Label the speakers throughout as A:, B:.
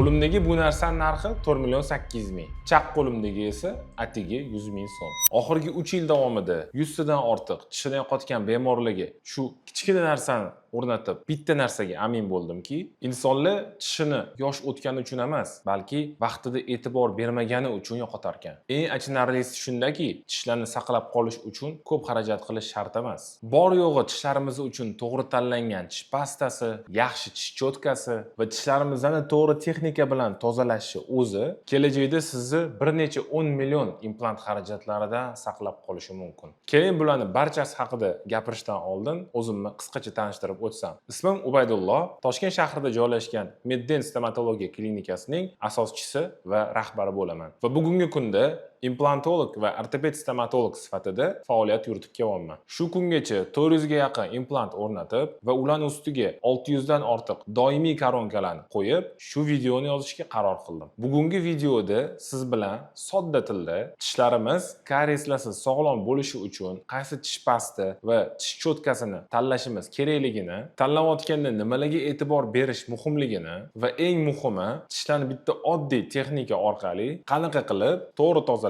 A: Qo'limdagi bu narsani narxi 4 million 800 ming. Chap qo'limdagi esa atigi 100 ming so'm. Oxirgi 3 yil davomida 100 tadan ortiq tishini yo'qotgan bemorlarga shu kichkina narsani o'rnatib, bitta narsaga amin bo'ldimki, insonlar tishini yosh o'tgani uchun emas, balki vaqtida e'tibor bermagani uchun yo'qotar ekan. Eng achinarlisi shundaki, tishlarni saqlab qolish uchun ko'p xarajat qilish shart emas. Bor yo'g'i tishlarimiz uchun to'g'ri tanlangan tish pastasi, yaxshi tish cho'tkasi va tishlarimizni to'g'ri texnika bilan tozalashni o'zi kelajakda sizni bir necha 10 million implant xarajatlaridan saqlab qolishi mumkin. Keling, bularni barchasi haqida gapirishdan oldin o'zimni qisqacha tanishtirib o'tsam. Ismim Ubaydulloh, Toshkent shahrida joylashgan Medden stomatologiya klinikasining asoschisi va rahbari bo'laman. Va bugungi kunda implantolog va ortoped stomatolog sifatida faoliyat yuritib kelyapman. Shu kungacha 400 ga yaqin implant o'rnatib va ularning ustiga 600 dan ortiq doimiy koronkalarni qo'yib, shu videoni yozishga qaror qildim. Bugungi videoda siz bilan sodda tilda tishlarimiz karieslasiz sog'lom bo'lishi uchun qaysi tish pasti va tish cho'tkasini tanlashimiz kerakligini, tanlayotganda nimalarga e'tibor berish muhimligini va eng muhimi, tishlarni bitta oddiy texnika orqali qanaqa qilib to'g'ri tozalashni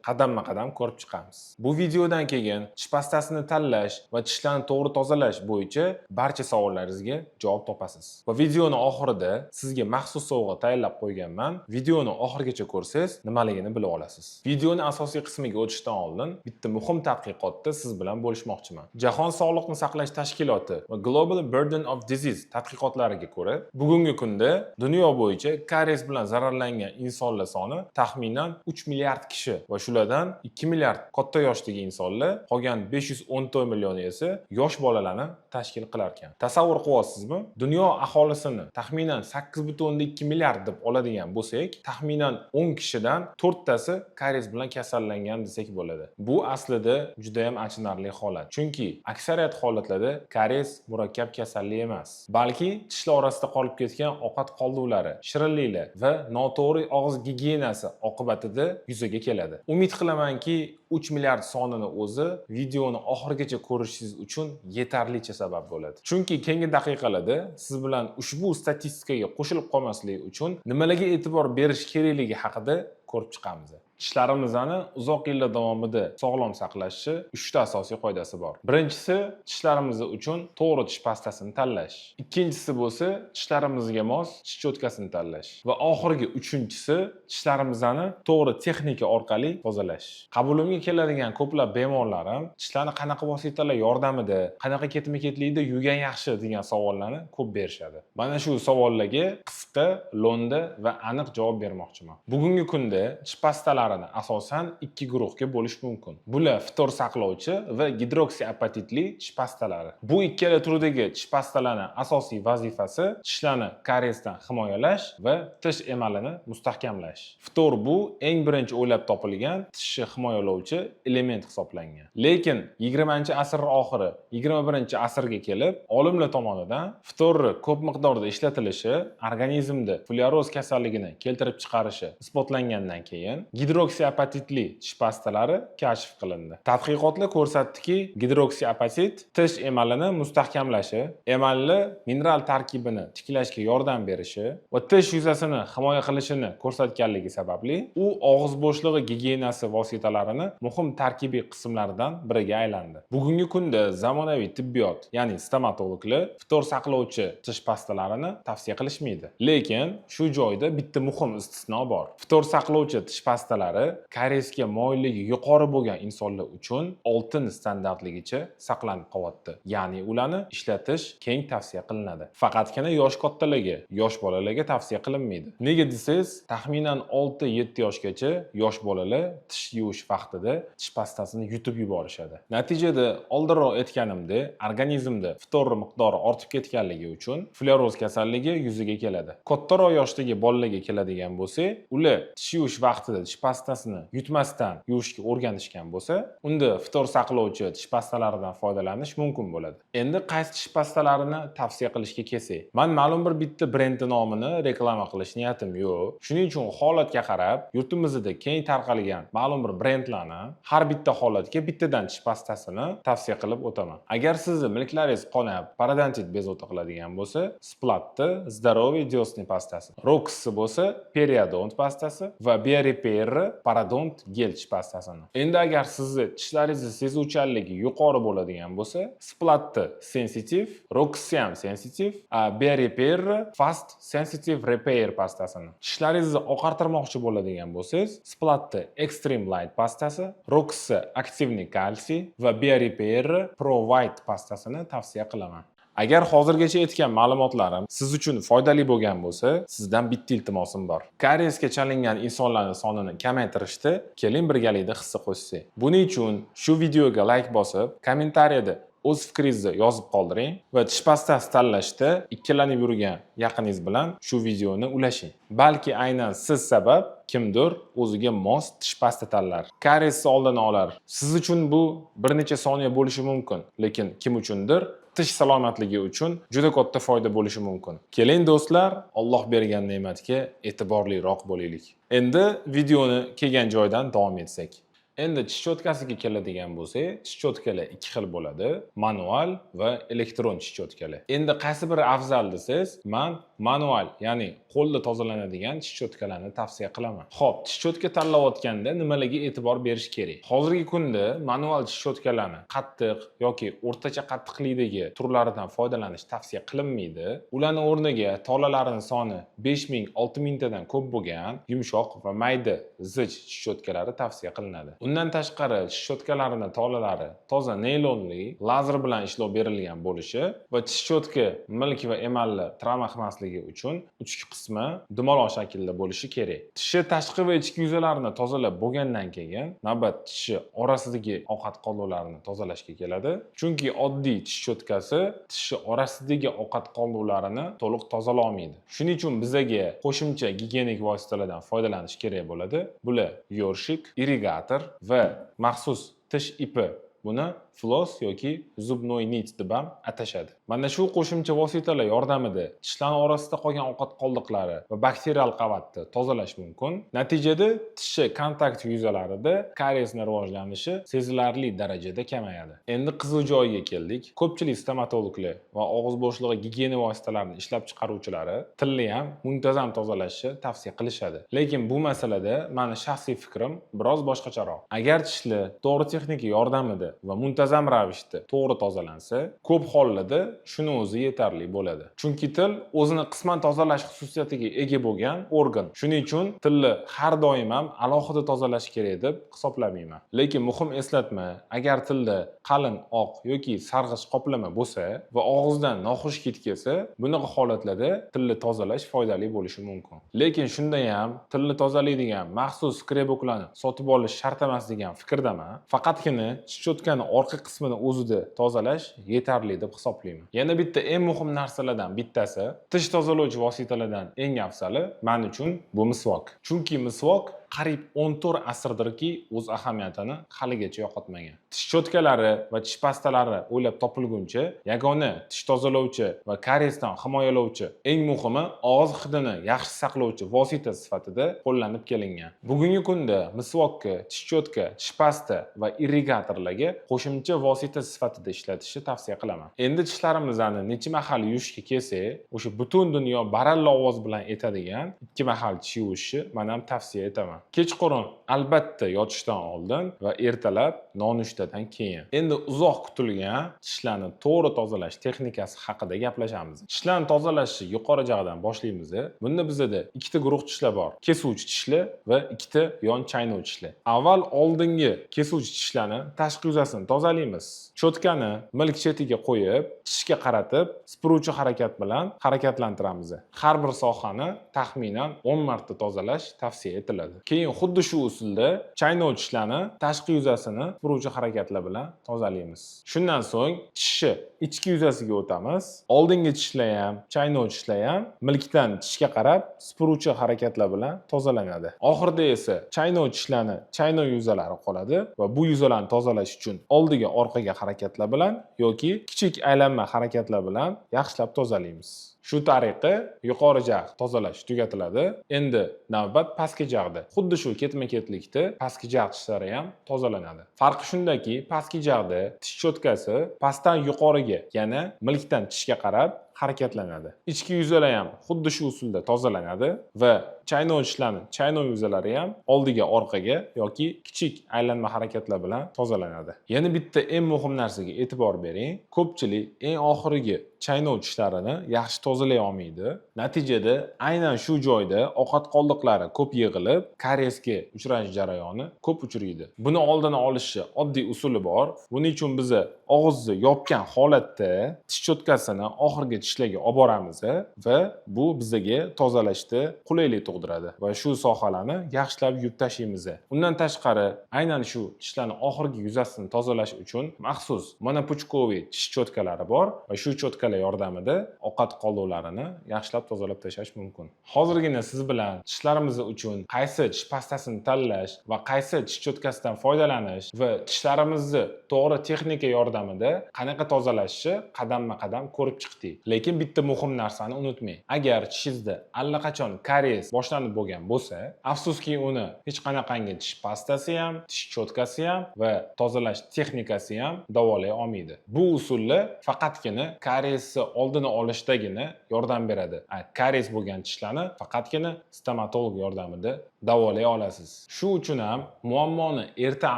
A: qadamma-qadam ko'rib chiqamiz. Bu videodan keyin tish pastasini tanlash va tishlarni to'g'ri tozalash bo'yicha barcha savollaringizga javob topasiz. Va videoni oxirida sizga maxsus sovg'a tayyorlab qo'yganman. Videoni oxirigacha ko'rsangiz, nimaligini bilib olasiz. Videoni asosiy qismiga o'tishdan oldin bitta muhim tadqiqotda siz bilan bo'lishmoqchiman. Jahon sog'liqni saqlash tashkiloti va Global Burden of Disease tadqiqotlariga ko'ra, bugungi kunda dunyo bo'yicha karies bilan zararlangan insonlar soni taxminan 3 milliard kishi va shulardan 2 milliard katta yoshdagi insonlar, qolgan 514 millioni esa yosh bolalarni tashkil qilar ekan. Tasavvur qilyapsizmi? Dunyo aholisini taxminan 8,2 milliard deb oladigan bo'lsak, taxminan 10 kishidan 4 tasi karies bilan kasallangan desak bo'ladi. Bu aslida juda ham achinarli holat. Chunki aksariyat holatlarda karies murakkab kasallik emas, balki tishlar orasida qolib ketgan ovqat qoldiqlari, shirinliklar va noto'g'ri og'iz gigiyenasi oqibatida yuzaga keladi. Umid qilamanki, 3 milliard sonini o'zi videoni oxirigacha ko'rishingiz uchun yetarlicha sabab bo'ladi. Chunki keyingi daqiqalarda siz bilan ushbu statistikaga qo'shilib qolmaslik uchun nimalarga e'tibor berish kerakligi haqida ko'rib chiqamiz. Tishlarimizni uzoq yillar davomida sog'lom saqlashni uchta asosiy qoidasi bor. Birinchisi, tishlarimiz uchun to'g'ri tish pastasini tanlash. Ikkinchisi bo'lsa, tishlarimizga mos tish cho'tkasini tanlash. Va oxirgi uchinchisi, tishlarimizni to'g'ri texnika orqali tozalash. Qabulimga keladigan ko'plab bemorlarim tishlarni qanaqa vositalar yordamida, qanaqa ketma-ketlikda yuvgan yaxshi degan savollarni ko'p berishadi. Mana shu savollarga qisqa, lo'nda va aniq javob bermoqchiman. Bugungi kunda tish pastalarini asosan ikki guruhga bo'lish mumkin. Bular ftor saqlovchi va gidroksiapatitli tish pastalari. Bu ikkala turdagi tish pastalarining asosiy vazifasi tishlarni kariesdan himoyalash va tish emalini mustahkamlash. Ftor bu eng birinchi o'ylab topilgan tishni himoyalovchi element hisoblangan. Lekin 20-asr oxiri, 21-asrga kelib, olimlar tomonidan ftorni ko'p miqdorda ishlatilishi organizmda flyuoroz kasalligini keltirib chiqarishi isbotlangandan keyin gidroksiapatitli tish pastalari kashf qilindi. Tadqiqotlar ko'rsatdiki, gidroksiapatit tish emalini mustahkamlashi, emalli mineral tarkibini tiklashga yordam berishi va tish yuzasini himoya qilishini ko'rsatganligi sababli u og'iz bo'shlig'i gigiyenasi vositalarini muhim tarkibiy qismlaridan biriga aylandi. Bugungi kunda zamonaviy tibbiyot, ya'ni stomatologlar ftor saqlovchi tish pastalarini tavsiya qilishmaydi. Lekin shu joyda bitta muhim istisno bor. Ftor saqlovchi tish pastalari kariesga moyilligi yuqori bo'lgan insonlar uchun oltin standartligicha saqlanib qolyapti. Ya'ni ularni ishlatish keng tavsiya qilinadi. Faqatgina yosh kattalarga, yosh bolalarga tavsiya qilinmaydi. Nega desangiz, taxminan 6-7 yoshgacha yosh bolalar tish yuvish vaqtida tish pastasini yutib yuborishadi. Natijada oldinroq aytganimdek, organizmda ftor miqdori ortib ketganligi uchun flyuoroz kasalligi yuzaga keladi. Kattaroq yoshdagi bolalarga keladigan bo'lsak, ular tish yuvish vaqtida tish pastasini pastasini yutmasdan yuvishga o'rganishgan bo'lsa, unda ftor saqlovchi tish pastalaridan foydalanish mumkin bo'ladi. Endi qaysi tish pastalarini tavsiya qilishga kelsak, man ma'lum bir bitta brendni nomini reklama qilish niyatim yo'q. Shuning uchun holatga qarab yurtimizda keng tarqalgan ma'lum bir brendlarni har bitta holatga bittadan tish pastasini tavsiya qilib o'taman. Agar sizni milklaringiz qonab, parodontit bezovta qiladigan bo'lsa, Splatni Здоровый десны pastasi, Roxy bo'lsa Periodont pastasi va Biorepair Parodont gel tish pastasini. Endi agar sizni tishlaringizni sezuvchanligi yuqori bo'ladigan bo'lsa, Splatni Sensitive, Roxy ham Sensitive, Biorepair Fast Sensitive Repair pastasini. Tishlaringizni oqartirmoqchi bo'ladigan bo'lsangiz, Splatni Extreme Light pastasi, Roxy Активный кальций va Biorepair Pro White pastasini tavsiya qilaman. Agar hozirgacha aytgan ma'lumotlarim siz uchun foydali bo'lgan bo'lsa, sizdan bitta iltimosim bor. Kariesga chalingan insonlarning sonini kamaytirishda keling, birgalikda hissa qo'shsak. Buning uchun shu videoga like bosib, kommentariyada o'z fikringizni yozib qoldiring va tish pastasi tanlashda ikkilanib yurgan yaqiningiz bilan shu videoni ulashing. Balki aynan siz sabab kimdir o'ziga mos tish pasta tanlar, Kariesni oldini olar. Siz uchun bu bir necha soniya bo'lishi mumkin, lekin kim uchundir tish salomatligi uchun juda katta foyda bo'lishi mumkin. Keling, do'stlar, Alloh bergan ne'matga e'tiborliroq bo'laylik. Endi videoni kelgan joydan davom etsak. Endi tish cho'tkasiga keladigan bo'lsak, tish cho'tkalar ikki xil bo'ladi: manual va elektron tish cho'tkalar. Endi qaysi biri afzal desangiz, man manual, ya'ni qo'lda tozalanadigan tish cho'tkalarni tavsiya qilaman. Xo'p, tish cho'tka tanlayotganda nimalarga e'tibor berish kerak? Hozirgi kunda manual tish cho'tkalarni qattiq yoki o'rtacha qattiqlikdagi turlaridan foydalanish tavsiya qilinmaydi. Ularni o'rniga tolalarining soni 5000, 6000 tadan ko'p bo'lgan yumshoq va mayda, zich tish cho'tkalari tavsiya qilinadi. Undan tashqari, tish cho'tkalarini tolalari toza neylonli, lazer bilan ishlov berilgan bo'lishi va tish cho'tka milk va emalni travma qilmasligi uchun uchki qismi dumaloq shaklda bo'lishi kerak. Tishi tashqi va ichki yuzalarini tozalab bo'lgandan keyin navbat tishi orasidagi ovqat qoldiqlarini tozalashga keladi. Chunki oddiy tish cho'tkasi tishi orasidagi ovqat qoldiqlarini to'liq tozalolmaydi. Shuning uchun bizaga qo'shimcha gigiyenik vositalardan foydalanish kerak bo'ladi. Bular ёршик, ирригатор va maxsus tish ipi. Buni floss yoki зубной нить deb ham atashadi. Mana shu qo'shimcha vositalar yordamida tishlarning orasida qolgan ovqat qoldiqlari va bakterial qavatni tozalash mumkin. Natijada tishi kontakt yuzalarida kariesni rivojlanishi sezilarli darajada kamayadi. Endi qiziq joyiga keldik. Ko'pchilik stomatologlar va og'iz bo'shlig'i gigiyena vositalarini ishlab chiqaruvchilari tilni ham muntazam tozalashni tavsiya qilishadi. Lekin bu masalada mani shaxsiy fikrim biroz boshqacharoq. Agar tishli to'g'ri texnika yordamida va muntazam ravishda to'g'ri tozalansa, ko'p hollarda shuni o'zi yetarli bo'ladi. Chunki til o'zini qisman tozalash xususiyatiga ega bo'lgan organ. Shuning uchun tilni har doim ham alohida tozalash kerak deb hisoblamayman. Lekin muhim eslatma: agar tilda qalin oq yoki sarg'ish qoplama bo'lsa va og'izdan noxush hid kelsa, bunaqa holatlarda tilni tozalash foydali bo'lishi mumkin. Lekin shunda ham tilni tozalaydigan maxsus скребок larni sotib olish shart emas degan fikrdaman. Faqatgina tish cho'tkani orqa qismini o'zida tozalash yetarli deb hisoblayman. Yana bitta eng muhim narsalardan bittasi, tish tozalovchi vositalardan eng afzali man uchun bu misvok. Chunki misvok qariyb 14 asrdirki o'z ahamiyatini haligacha yo'qotmagan. Tish cho'tkalari va tish pastalari o'ylab topilguncha yagona tish tozalovchi va kariesdan himoyalovchi, eng muhimi, og'iz hidini yaxshi saqlovchi vosita sifatida qo'llanib kelingan. Bugungi kunda misvokka tish cho'tka, tish pasta va irrigatorlarga qo'shimcha vosita sifatida ishlatishni tavsiya qilaman. Endi tishlarimizni necha mahal yuvishga kelsak, o'sha butun dunyo baralla ovoz bilan aytadigan ikki mahal tish yuvishni man ham tavsiya etaman. Kechqurun albatta yotishdan oldin va ertalab nonushtadan keyin. Endi uzoq kutilgan tishlarni to'g'ri tozalash texnikasi haqida gaplashamiz. Tishlarni tozalashni yuqori jag'idan boshlaymiz. Bunda bizada ikkita guruh tishlar bor: kesuvchi tishlar va ikkita yon chaynovchi tishlar. Avval oldingi kesuvchi tishlarni tashqi yuzasini tozalaymiz. Cho'tkani milk chetiga qo'yib, tishga qaratib, supuruvchi harakat bilan harakatlantiramiz. Har bir sohani taxminan 10 marta tozalash tavsiya etiladi. Keyin xuddi shu usulda chaynov tishlarni tashqi yuzasini supuruvchi harakatlar bilan tozalaymiz. Shundan so'ng tishni ichki yuzasiga o'tamiz. Oldingi tishlar ham, chaynov tishlar ham milkdan tishga qarab supuruvchi harakatlar bilan tozalanadi. Oxirida esa chaynov tishlarni chaynov yuzalari qoladi va bu yuzalarni tozalash uchun oldiga, orqaga harakatlar bilan yoki kichik aylanma harakatlar bilan yaxshilab tozalaymiz. Shu tariqa yuqori jag' tozalash tugatiladi. Endi navbat pastki jag'da. Xuddi shu ketma-ketlikda pastki jag' tishlari ham tozalanadi. Farqi shundaki, pastki jag'da tish cho'tkasi pastdan yuqoriga, yana milkdan tishga qarab harakatlanadi. Ichki yuzalar ham xuddi shu usulda tozalanadi va chaynov tishlarni chaynov yuzalari ham oldiga, orqaga yoki kichik aylanma harakatlar bilan tozalanadi. Yana bitta eng muhim narsaga e'tibor bering. Ko'pchilik eng oxirgi chaynov tishlarini yaxshi tozalay olmaydi. Natijada aynan shu joyda ovqat qoldiqlari ko'p yig'ilib, kariyesga uchrash jarayoni ko'p uchraydi. Buni oldini olishni oddiy usuli bor. Buning uchun biza og'izni yopgan holatda tish cho'tkasini oxirgi tishlarga olib boramiz va bu bizaga tozalashda qulaylik tug'diradi va shu sohalarni yaxshilab yuvib tashlaymiz. Undan tashqari, aynan shu tishlarni oxirgi yuzasini tozalash uchun maxsus монопучковый tish cho'tkalari bor va shu cho'tkalar yordamida ovqat qoldiqlarini yaxshilab tozalab tashlash mumkin. Hozirgina siz bilan tishlarimiz uchun qaysi tish pastasini tanlash va qaysi tish cho'tkasidan foydalanish va tishlarimizni to'g'ri texnika yordamida qanaqa tozalashni qadamma-qadam ko'rib chiqdik. Lekin bitta muhim narsani unutmang. Agar tishingizda allaqachon kariyes boshlanib bo'lgan bo'lsa, afsuski, uni hech qanaqangi tish pastasi ham, tish cho'tkasi ham va tozalash texnikasi ham davolay olmaydi. Bu usullar faqatgina kariyesni oldini olishdagina yordam beradi. Kariyes bo'lgan tishlarni faqatgina stomatolog yordamida davolay olasiz. Shu uchun ham muammoni erta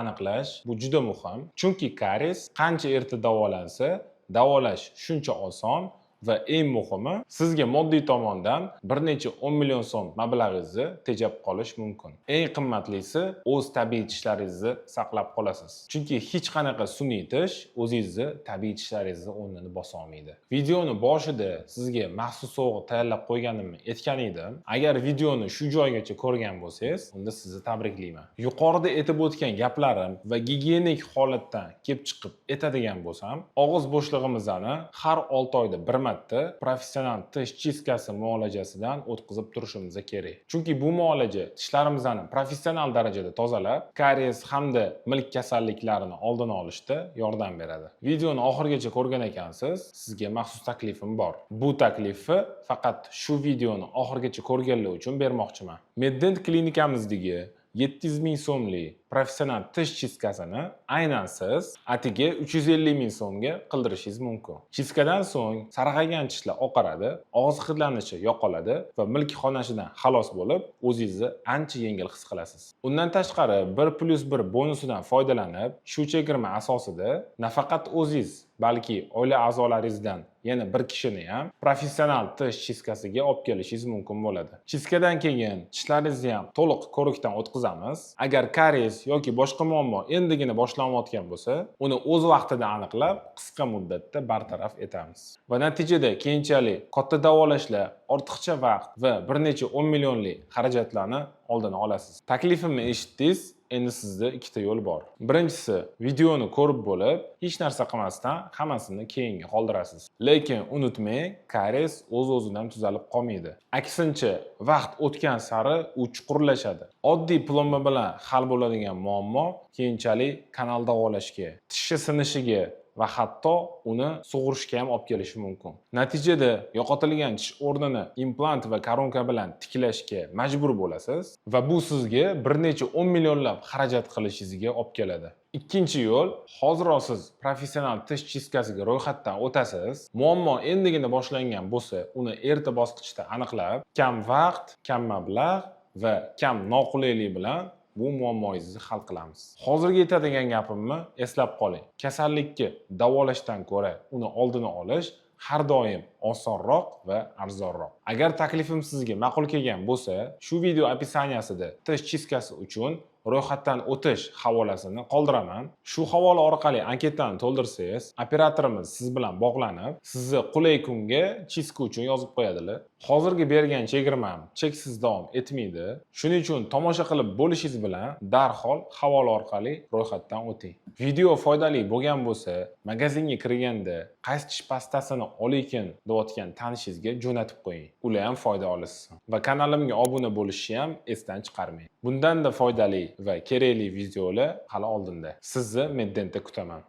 A: aniqlash bu juda muhim. Chunki kariyes qancha erta davolansa, davolash shuncha oson va eng muhimi, sizga moddiy tomondan bir necha 10 million so'm mablag'ingizni tejab qolish mumkin. Eng qimmatlisi, o'z tabiiy tishlaringizni saqlab qolasiz. Chunki hech qanaqa sun'iy tish o'zingizni tabiiy tishlaringizni o'rnini bosa olmaydi. Videoni boshida sizga maxsus sovg'a tayyorlab qo'yganimni aytgan edim. Agar videoni shu joygacha ko'rgan bo'lsangiz, unda sizni tabriklayman. Yuqorida aytib o'tgan gaplarim va gigiyenik holatdan kelib chiqib aytadigan bo'lsam, og'iz bo'shlig'imizni har 6 oyda bir marta professional tish чистка si muolajasidan o'tkazib turishimiz kerak. Chunki bu muolaja tishlarimizni professional darajada tozalab, kariyes hamda milk kasalliklarini oldini olishda yordam beradi. Videoni oxirigacha ko'rgan ekansiz, sizga maxsus taklifim bor. Bu taklifni faqat shu videoni oxirigacha ko'rganlar uchun bermoqchiman. Meddent klinikamizdagi 700 ming so'mlik professional tish чистка sini aynan siz atigi 350 ming so'mga qildirishingiz mumkin. Чистка dan so'ng sarg'aygan tishlar oqaradi, og'iz hidlanishi yo'qoladi va milk xonashidan xalos bo'lib, o'zingizni ancha yengil his qilasiz. Undan tashqari, 1+1 bonusidan foydalanib, shu chegirma asosida nafaqat o'zingiz, balki oila a'zolaringizdan yana bir kishini ham professional tish чистка siga olib kelishingiz mumkin bo'ladi. Чистка dan keyin tishlaringizni ham to'liq ko'rikdan o'tkazamiz. Agar kariyes yoki boshqa muammo endigina boshlanayotgan bo'lsa, uni o'z vaqtida aniqlab, qisqa muddatda bartaraf etamiz. Va natijada keyinchalik katta davolashlar, ortiqcha vaqt va bir necha 10 millionlik xarajatlarni oldini olasiz. Taklifimni eshitdingiz, endi sizda ikkita yo'l bor. Birinchisi, videoni ko'rib bo'lib, hech narsa qilmasdan hammasini keyinga qoldirasiz. Lekin unutmang, kariyes o'z-o'zidan tuzalib qolmaydi. Aksincha, vaqt o'tgan sari u chuqurlashadi. Oddiy plomba bilan hal bo'ladigan muammo keyinchalik kanal davolashga, tishi sinishiga va hatto uni sug'urishga ham olib kelishi mumkin. Natijada yo'qotilgan tish o'rnini implant va koronka bilan tiklashga majbur bo'lasiz va bu sizga bir necha 10 millionlab xarajat qilishingizga olib keladi. Ikkinchi yo'l, hoziroq siz professional tish чистка siga ro'yxatdan o'tasiz. Muammo endigina boshlangan bo'lsa, uni erta bosqichda aniqlab, kam vaqt, kam mablag' va kam noqulaylik bilan bu muammoingizni hal qilamiz. Hozirgi aytadigan gapimni eslab qoling. Kasallikni davolashdan ko'ra uni oldini olish har doim osonroq va arzonroq. Agar taklifim sizga ma'qul kelgan bo'lsa, shu video описания sida tish чистка si uchun ro'yxatdan o'tish havolasini qoldiraman. Shu havola orqali anketani to'ldirsangiz, operatorimiz siz bilan bog'lanib, sizni qulay kunga чистка uchun yozib qo'yadilar. Hozirgi bergan chegirmam cheksiz davom etmaydi. Shuning uchun tomosha qilib bo'lishingiz bilan darhol havola orqali ro'yxatdan o'ting. Video foydali bo'lgan bo'lsa, magazinga kirganda qaysi tish pastasini olaykin deyotgan tanishingizga jo'natib qo'ying. Ular ham foyda olishsin. Va kanalimga obuna bo'lishni ham esdan chiqarmang. Bundanda foydali va kerakli videolar hali oldinda. Sizni Meddentda kutaman.